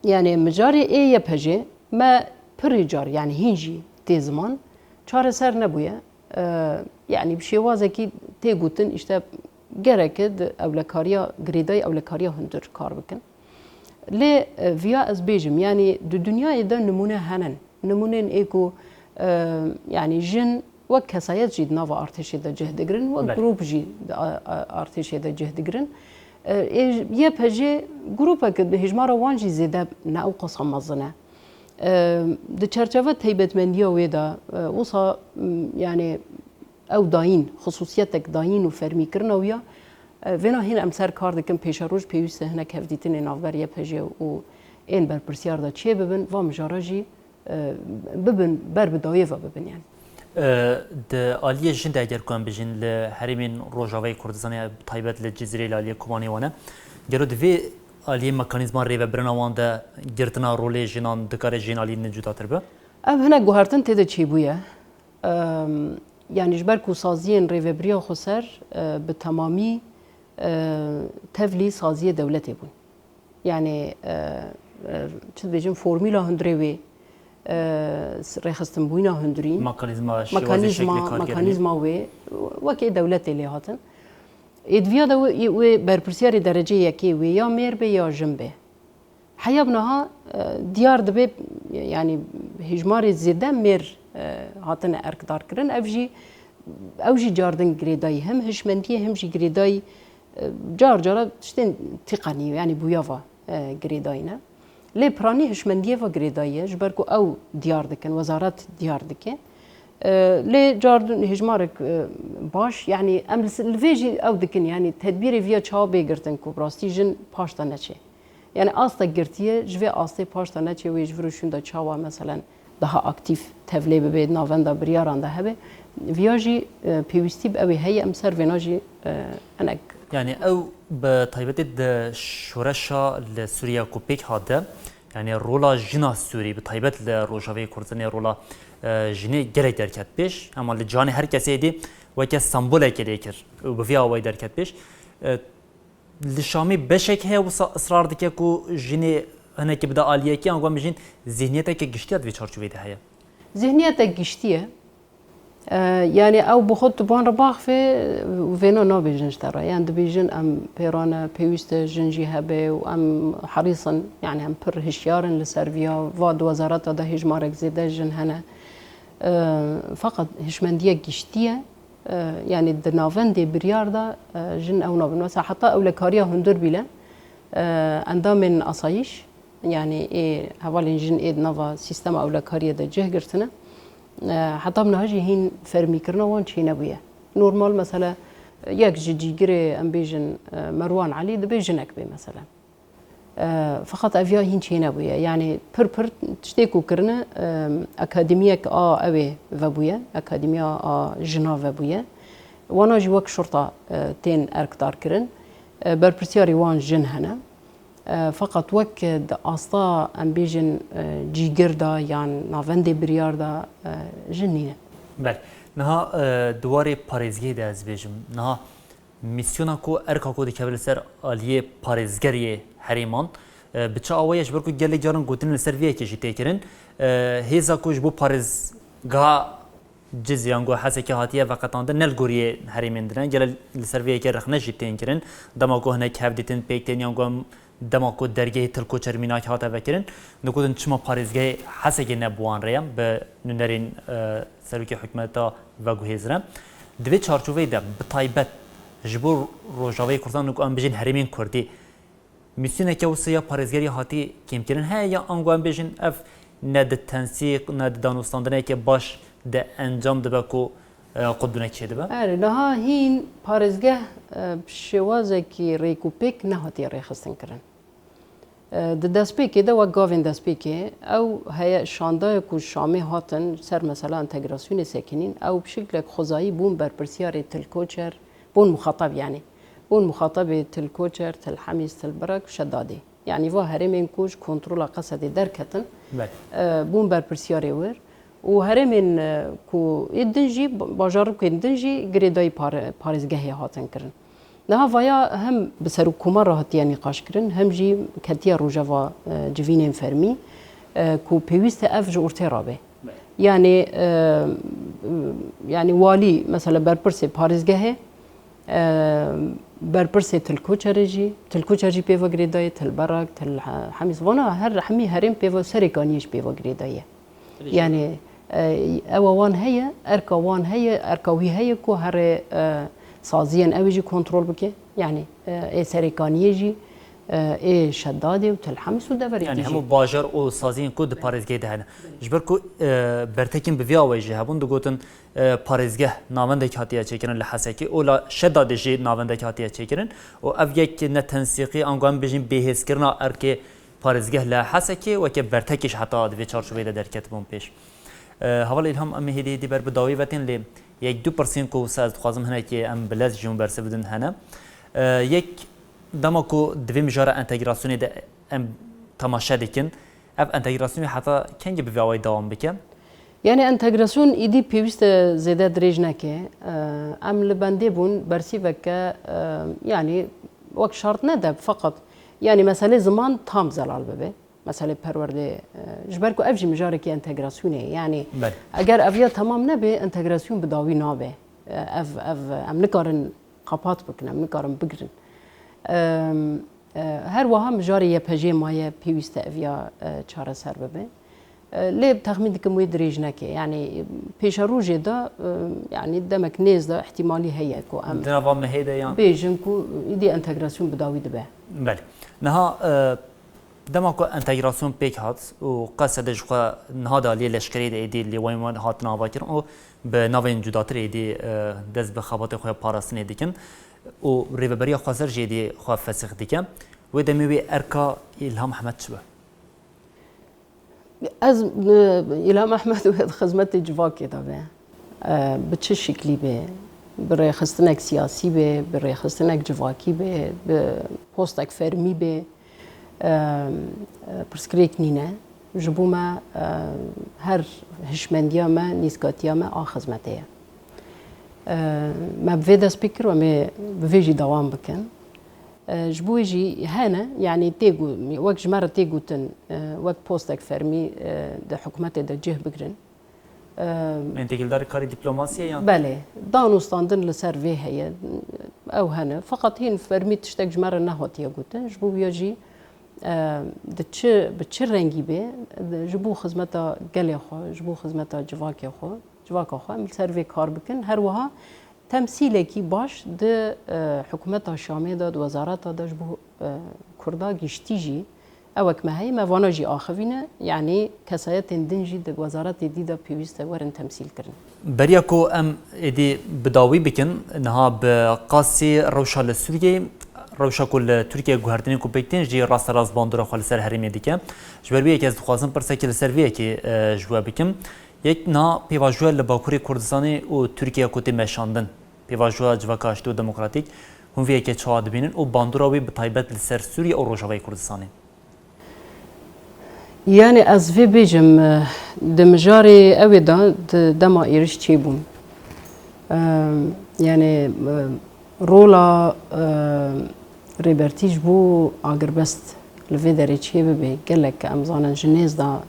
yanî mijarê ê Y P J me pirî car, yanî hîn jî tê ziman, çareser nebûye. E, yanî bi şêwazekî tê gotin, îşte gereke di ewlekariya, girêdayî ewlekariya hundir kar bikin. Lê, e, viya ez bêjim, yanî di dinyayê de nimûne hene. Nimûnên ê ku, e, yanî jin wek kesayet jî di nava artêşê de cih digirin, wek Belê. grûp jî di a-, a-, artêşê de cih digirin. E, ê, Y P J grûpek e, hêjmara wan jî zêde ne ew qasa mezin e. E, di çerçeve taybetmendiya wê de, e, wisa, m, yanî ew dayîn, xisûsiyetek dayîn û fermîkirina wî ya, e, vêna hîn em ser kar dikin, pêşeroj pêwîst e hinek hevdîtinê navber Y P J û ên berpirsiyar de çê bibin, va mijara jî, e, bibin, ber bi dawiyê ve bibin yani. E, di aliyê jin de eger ku em bijîn li herêmên Rojavayê Kurdistanê, taybet li Cizîrê, li aliyê Kobanê wan e, gelo di vê aliyê mekanîzma rêvebirina wan de girtina rolê jinan dikare ji yên aliyên din cudatir be? Ev hinek guhertin tê de çêbûye. Em, yanî ji ber ku saziyên rêvebiriya xweser, e, bi temamî, e, tevlî saziyê dewletê bûn. Yanî, e, e, çi dibêjin, formûla hundirê wê, e, s-, rêxistinbûyîna hundirî, Mekanîzma, şêwazê mekanîzma, şeklê karkirinê. mekanîzma wê, wekê dewletê lê hatin. Êdiviya de wê, wê berpirsiyarê derecê yekê wê ya mêr bê ya jin bê. Heya bi niha, e, diyar dibe, yanî hêjmarê zêde mêr, e, hatine erkdarkirin. Ev jî, ew jî cardin girêdayî, hem hişmendiyê hem jî girêdayî, e, car cara tiştên tîqanî, yanî bûya va, e, girêdayî ne. Lê piranî hişmendiyê va girêdayî ye, ji ber ku ew diyar dikin, wezaret diyar dike. E, lê cardin hêjmarek, e, baş, yanî em li, li vê jî ew dikin, yanî tedbîrê viya çawa bê girtin ku bi rastî jin paş de neçe. Yani asta girtiye, ji vê astê paşta neçê wê ji vir û şûn de çawa, meselen, daha aktîf tevlê bibe, di navenda biryaran de hebe. Viya jî, e, pêwîstî bi ew ê heye, em ser vêna jî, e, hinek. Yani ew bi taybetê di şoreşa li Sûriya ku pêk hat de, yani rola jina Sûrî, bi taybet li Rojavayê Kurdistanê rola, e, jinê gelek derket pêş. Hema li cihanê her kesê êdî weke sembolekê lê kir û bi vî awayî derket pêş. E, Li Şamê beşek heye wisa israr dike ku jinê hinekî bide aliyekî, ango em bijîn zihniyeteke giştiya di vê çarçoveyê de heye. Zihniyetek giştî ye. E, yani ew bi xwe tu ban re baxivê, vêna nabêjin ji te re. Yani dibêjin em pêran e, pêwîst e jin jî hebe û em herîs in, yani em pir hişyar in li ser viya. Va di wezareta de hêjmarek zêde jin hene. E, feqet hişmendiyek giştî ye. E, yani di navendê biryar de, e, jin ew nabin. Mesela heta ewlekariya hundir bîle, e, endamên asayîş, yani ê hevalên jin ê di nava sîstema ewlekariyê de cih girtine. E, heta bi niha jî hîn fermîkirina wan çênebûye. Normal mesela yek ji cîgirê em bêjin, e, Merwan Elî dibê jinek bê mesela. E, feqet ev ya hîn çênebûye. Yanî pir pir tiştê ku kirine, e, akademiyek a ew ê vebûye, akademiya a jina vebûye. Wana jî wek şurta, e, tên erkdar kirin. E, berpirsiyarî wan jin hene. E, feqet wek di asta, em bêjin, e, cîgir de yan navendê biryar de, e, jin nîne. Belê. Niha, e, di warê parêzgehê de ez bêjim. Niha Mîsyona ku erka ku dikeve li ser aliyê parêzgeriyê herêman, e, bi çi awayî ye? Ji ber ku gelek caran gotin li ser vê yekê jî tê kirin. E, hêza ku ji bo parêzgeha Cizîr yan ku Hesekê hatiye veqetandin ne li gorî herêmên din e. Gelek li ser vê yekê rexne jî tên kirin. Dema ku hinek hevdîtin pêk tên yan ku em dema ku dergehê Til Koçer mînak hate vekirin, digotin çima parêzgehê Hesekê ne bi wan re ye, bi nûnerên, e, serokê hikûmeta veguhêzine. Di vê çarçoveyê de bi taybet ji bo Rojavayê Kurdistanê ku em bijîn herêmên Kurdî, mîsyoneke wisa ya parêzgerî hatî kêmkirin heye ya ango em bêjin ev ne di tensîq, ne di danûstandineke baş de encam dibe ku, e, qutbûnek çêdibe? Erê, niha hîn parêzgeh, e, bi şêwazekî rêk û pêk nehatiye rêxistinkirin. E, di destpêkê de wek gavên destpêkê ew heye şandaya ku Şamê hatin ser mesela entegrasyonê sekinîn, ew bi şiklek xwezayî bûn berpirsiyarê Til Koçer, bûn muxatab yanî. Bûn muxatabê Til Koçer, Til Hemîs, Til Birak û Şedadê. Yanî va herêmên ku ji kontrola Qesedê derketin, Belê. e, bûn berpirsiyarê wir. Û herêmên, e, ku ê din jî, bajarokên din jî girêdayî pare-, parêzgehê hatin kirin. Niha vaya hem bi serokkomar re hatiye nîqaşkirin, hem jî ketiye rojeva, e, civînên fermî, e, ku pêwîst e ev ji ortê rabe. Yanî, e, yanî walî, mesela berpirsê parêzgehê, e, berpirsê Til Koçerê jî, Til Koçer jî pêva girêdayê, Til Berak, Til He-, Hemîs. Vana her hemî herêm pêva, Serêkaniyê jî pêva girêdayê. Yanî, e, ewa wan heye, erka wan heye, erka wî heye ku herê, e, saziyên ew jî kontrol bike. Yanî, e, ê Serêkaniyê jî, e, ê Şedadê û Til Hemîs û deverê Yanî dî jî. Hemû bajar û saziyên ku di parêzgehê de hene. Ji ber ku, e, bertekên bi vî awayî jî hebûn, digotin, e, parêzgeh navendek hatiye çêkirin li Hesekê û la Şedadê jî navendek hatiye çêkirin û ev yek netensîqî, ango em bêjin bêhêzkirina erkê parêzgeh li Hesekê weke bertekî ji heta di vê çarçoveyê de derketibûn pêş. E, Heval Îlham, em ê hêdî hêdî ber bi dawî ve tên, lê yek du pirsên ku wisa ez dixwazim hinekê em bi lez jî hûn bersiv bidin hene. E, yek, dema ku di vê mijara entegrasyonê de em temaşe dikin, ev entegrasyonê heta kengî bi vî awayî dewam bike? Yanî entegrasyon îdî pêwîst e zêde dirêj neke. E, em li bendê bûn bersîveke, e, yanî wek şart nede, feqet yanî meselê ziman tam zelal bibe. Meselê perwerdê, e, ji ber ku ev jî mijarekî entegrasyonê ye. Yanî Belê. eger ev ya temam nebe, entegrasyon bi dawî nabe. E, ev, ev, em nikarin qapat bikin, em nikarin bigirin. E, e, her wiha mijarê Y P J maye, pêwîst e ev ya, e, çareser bibe. E, lê texmîn dikim wê dirêj neke. Yanî pêşerojê de, e, yanî demek nêz de îhtîmalî heye ku em Di nava mehê de yan? bêjin ku îdî entegrasyon bi dawî dibe. Belê. Niha, e, dema ku entegrasyon pêk hat û Qesede ji xwe niha de aliyê leşkerî de êdî lêwayên wan hatin avakirin û bi navên cudatir êdî, e, dest bi xebatê xwe ya parastinê dikin û rêveberiya xweser jî êdî xwe fesix dike. Wê demê wê erka Îlham Ehmed çi be? Ez, e, Îlham Ehmed wê di xizmetê civakê de be. E, bi çi şiklî be? Bi rêxistinek siyasî be, bi rêxistinek civakî be, bi postek fermî be. E, e, pirsgirêk nîne. Ji bo me, e, her hişmendiya me, nîskatiya me a xizmetê ye. E, me bi vê dest pê kir û em ê bi vê jî dewam bikin. E, ji bo wê jî hene, yanî tê gu-, wek ji me re tê gotin, e, wek postek fermî, e, di hikûmetê de cih bigirin. E, Em têkildarî karê dîplomasiyê yan? Belê, danûstandin li ser vê heye, ew hene. Feqet hîn fermî tiştek ji me re nehatiye gotin. Ji bo wiya jî, e, di çi, bi çi rengî bê, di, ji bo xizmeta gelê xwe, ji bo xizmeta civakê xwe, civaka xwe, em li ser vê kar bikin. Her wiha temsîlekî baş di, e, hikûmeta Şamê de, di wezareta de ji bo, e, Kurda giştî jî, ew wek me heye, me vana jî axivîne, yanî kesayetên din jî di wezaretê dî de pêwîst e werin temsîl kirin. Beriya ku em êdî bi dawî bikin, niha bi qasî rewşa li Sûriyeyê, rewşa ku li Tirkiye guhertinên ku pêk tên jî rasterast bandora xwe li ser herêmê dike. Ji ber wê yekê ez dixwazim pirsekê li ser vê yekê, e, ji we bikim. Yek niha pêvajoya li Bakurê Kurdistanê û Tirkiye ku tê meşandin, pêvajoya Civaka Aştî û Demokratîk, hûn vê yekê çawa dibînin û bandora wê bi taybet li ser Sûriye û Rojavayê Kurdistanê? Yanî ez vê bêjim, e, di mijarê ew ê de di dema êriş çêbûn. E, yanî, e, rola, e, Rêbertî ji bo agirbest li vê derê çêbibe, gelek em zanin ji nêz de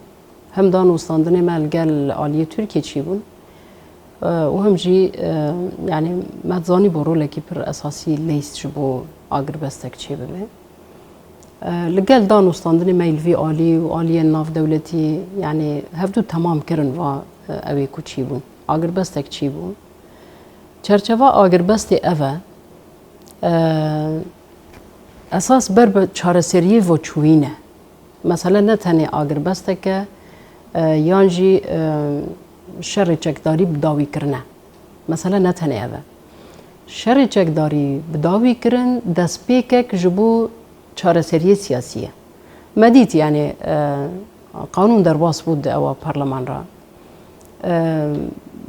hem danûstandinê me li gel aliyê Tirkiyê çêbûn, e, û hem jî, e, yanî me dizanîbû rolekî pir esasî leyst ji bo agirbestek çêbibe. E, li gel danûstandinê me yî li vî alî û aliyên navdewletî, yanî hevdû temam kirin va, e, ew ê ku çêbûn. Agirbestek çêbû. Çerçeva agirbestê ev e. E, esas ber bi çareseriyê ve çûyî ne. Mesele ne tenê agirbestek e, e, yan jî, e, şerê çekdarî bi dawî kirin e. Mesele ne tenê ev e. Şerê çekdarî bi dawî kirin destpêkek ji bo çareseriyê siyasî ye. Me dît, yanî, e, qanûn derbas bû di ewa parleman re. E,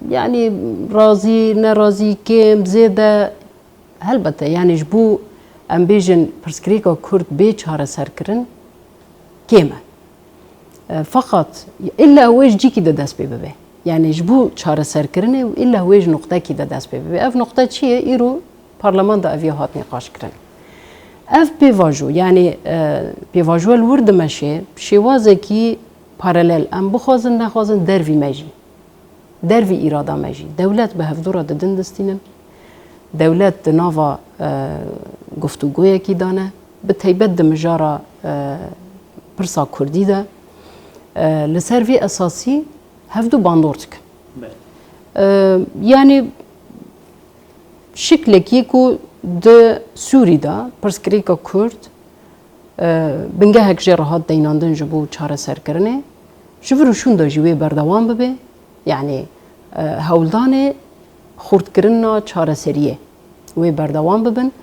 yanî razî, nerazî, kêm, zêde, Helbete, yanî ji bo em bêjin pirsgirêka Kurd bê çareserkirin kêm e. E, feqet illa wê ji cîkî de dest pê bibe. Yanî ji bo çareserkirinê û illa wê ji nuqtekî de dest pê bibe. Ev nuqte çi ye? Îro parleman de ev ya hat nîqaşkirin. Ev pêvajo, yanî, e, pêvajo li wir dimeşe, şêwazekî paralel, em bixwazin nexwazin dervî me jî. Dervî îrada me jî. Dewlet bi hevdû re didin distînin. Dewlet di nava, e, guftûgoyekî de ne. Bi taybet di mijara, e, pirsa kurdî de. E, li ser vê esasî hevdû bandor dikin. Belê. E, yanî şiklekî ku di Sûrî de pirsgirêka Kurd, e, bingehek jê re hat deynandin ji bo çareserkirinê, ji vir û şûn de jî wê berdewam bibe. Yanî, e, hewldanê xurtkirina çareseriyê wê berdewam bibin.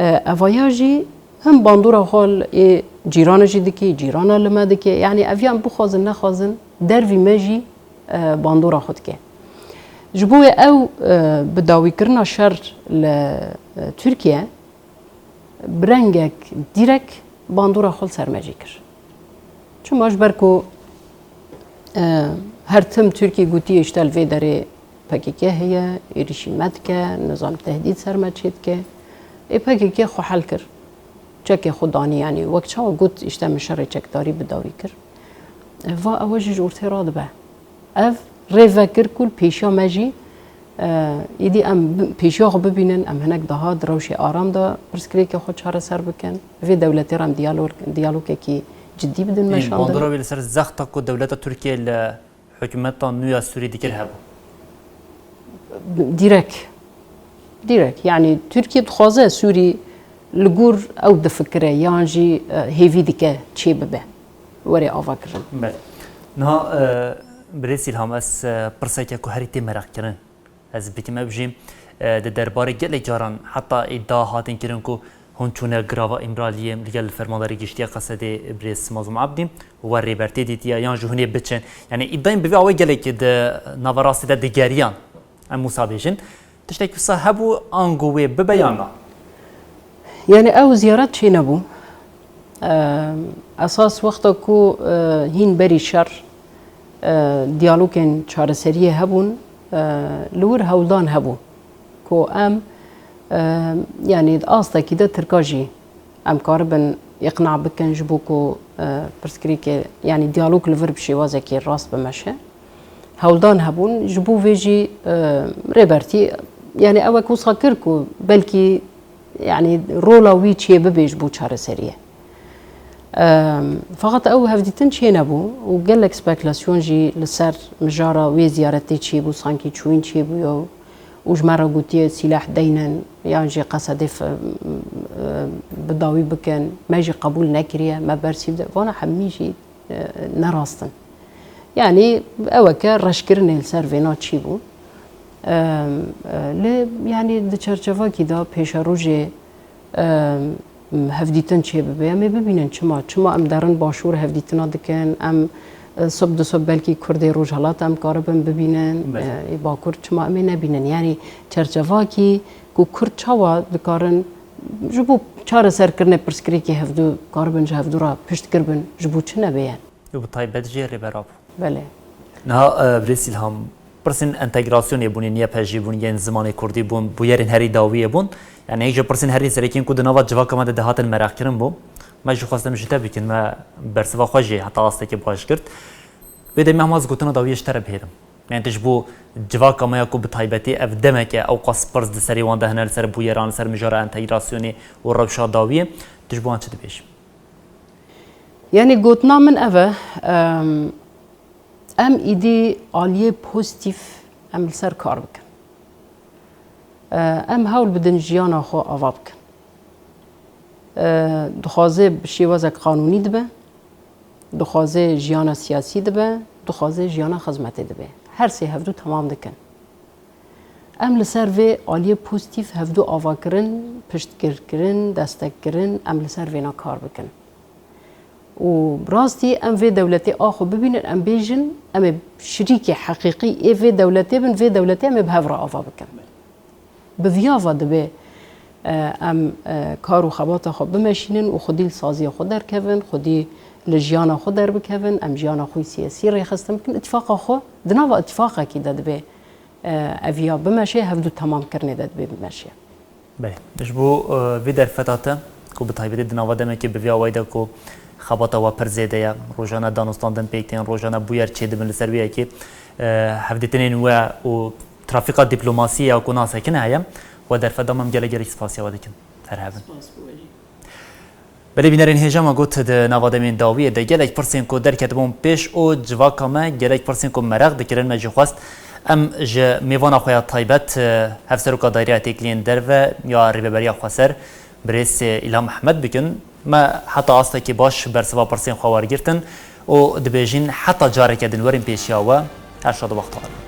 E, evaya jî him bandora xwe li ê cîrana jî dike, cîrana li me dike. Yanî ev yan bixwazin nexwazin dervî me jî, e, bandora xwe dike. Ji bo wê ew, e, bi dawîkirina şer li, e, Tirkiye bi rengek dîrek bandora xwe li ser me jî kir. Çima ji ber ku, e, her tim Tirkî gotiye, îşte li vê derê P K K heye, êrîşî me dike, nizam tehdîd ser me çêdike. Ê P K K xwe hel kir. Çekê xwe danî, yanî wek çawa got, îşte min şerê çekdarî bi dawî kir. E, va ewe jî ji ortê radibe. Ev rê vekir ku li pêşiya me jî, e, êdî em bi-, pêşiya xwe bibînin, em hinek daha di rewşê aram de pirsgirêkê xwe çareser bikin. Vê dewletê re em diyalog-, diyalogekî cidî bidin meşandin. Bandora wê li ser zexta ku dewleta Tirkiye li hikûmeta nû ya Sûrî dikir hebû? Dîrek. Dîrek. Yanî Tirkiye dixwaze Sûrî li gor ew difikire yan jî, e, hêvî dike çê bibe. Were avakirin. Belê. Niha, e, birêz Îlham, ez, e, pirseke ku herî tê mereqkirin ez bikim, ev jî, e, di derbarê gelek caran heta îdia hatin kirin ku hûn çûne girava Îmraliyê li gel Fermandarê Giştî ya Qesedê birêz Mazlûm Ebdî û we Rêber Tê dîtiye yan jî hûn ê biçin. Yanî îdayên bi vî awê gelekî di naverastê de digeriyan. Em wisa bêjin, tiştek wisa hebû, ango wê bibe yan na? Yanî ew ziyaret çênebû. Eee, esas wexta ku, eee, hîn berî şer, eee, diyalogên çareseriyê hebûn, eee, li wir hewldan hebû ku em, eee, yanî di astekî de Tirka jî em karibin îqna bikin ji bo ku, eee, pirsgirêkê, yanî diyalog li vir bi şêwazekî rast bimeşe. Hewldan hebûn, ji bo vê jî, eee, Rêber Tê, yanî ew wek wisa kir ku belkî, yanî rola wî çê bibe ji bo çareseriyê. Eee, feqet ew hevdîtin çênebû û gelek spekulasyon jî li ser mijara wê ziyaretê çêbû, sankî çûyîn çêbûye û ji me re gotiye sîleh deynin yan jî Qesedê f-, bi dawî bikin, me jî qebûl nekiriye, me bersîv de. Vana hemî jî, e, ne rast in. Yanî eweke reşkirinê li ser vêna çêbû. E, e, lê yanî di çerçevakî de pêşerojê, e, hevdîtin çêbibe. Em ê bibînin çima. Çima em derin başûr hevdîtina dikin, em, e, sob di sob belkî Kurdê Rojhilat em karibin bibînin, Belê. e, ê Bakur çima em ê nebînin. Yanî çerçevakî ku Kurd çawa dikarin ji bo çareserkirinê pirsgirêkê hevdû karibin ji hevdû re piştgir bin, ji bo çi nebêye? Û bi taybet jî Rêber Apo. Belê. Niha, e, birêz Îlham, pirsên entegrasyonê bûn, yên Y P G bûn, yên zimanê kurdî bûn, bûyerên herî dawiyê bûn. Yanî yek ji pirsên herî sereke yên ku di nava civaka me de dihatin mereqkirin bû. Me jî xwest em ji te bikin, me bersiva xwe jî heta astekê baş girt. Wê demê hema ez gotina dawiyê ji te re bihêlim. Yanî tu ji bo civaka me ya ku bi taybetî ev demeke ewqas pirs di serê wan de hene li ser bûyeran, li ser mijara entegrasyonê û rewşa dawiyê, tu ji bo wan çi dibêjî? Yanî gotina min ev e, em, em îdî aliyê pozîtîf em li ser kar bikin. E, em hewl bidin jiyana xwe ava bikin. E, dixwaze bi şêwazek qanûnî dibe, dixwaze jiyana siyasî dibe, dixwaze jiyana xizmetê dibe. Her sê hevdû temam dikin. Em li ser vê aliyê pozîtîf hevdû avakirin, piştgirkirin, destekkirin, em li ser vêna kar bikin. Û rastî em vê dewletê a xwe bibînin, em bêjin, em ê şirîkê heqîqî ê vê dewletê bin, vê dewletê em ê bi hev re ava bikin. Bi vî ava dibe e, em e, kar û xebata xwe bimeşînin û xwedî li saziya xwe derkevin, xwedî li jiyana xwe derbikevin, em jiyana xwe siyasî rêxistin bikin, îtifaqa xwe di nava îtifaqekî de dibê e, eviya bimeşê, hevdu temamkirinê de dibê bimeşê. Belê. Ji bo e, vê derfeta te ku bi taybetî di nava demekê bi vî awayî de ku xebata we pir zêde ye, rojane danûstandin pêk tên, rojane bûyer çêdibin li ser wê yekê, e, hevdîtinên we û trafîka dîplomasiyê ya ku nasekine heye, we derfet da, me gelek gelek spasiya we dikin. Her hebin. Spas bo we jî. Belê bînerên hêja, me got di nava demên dawiyê de gelek pirsên ku derketibûn pêş û civaka me gelek pirsên ku meraq dikirin me jî xwest em ji mêvana xwe ya taybet, e, Hevseroka Daîreya Têkiliyên Derve ya Rêveberiya Xweser, birêz, e, Îlham Ehmed bikin. Me heta astekî baş bersiva pirsên xwe wergirtin û dibêjin heta careke din werin pêşiya we. Her şad û bextewar bin.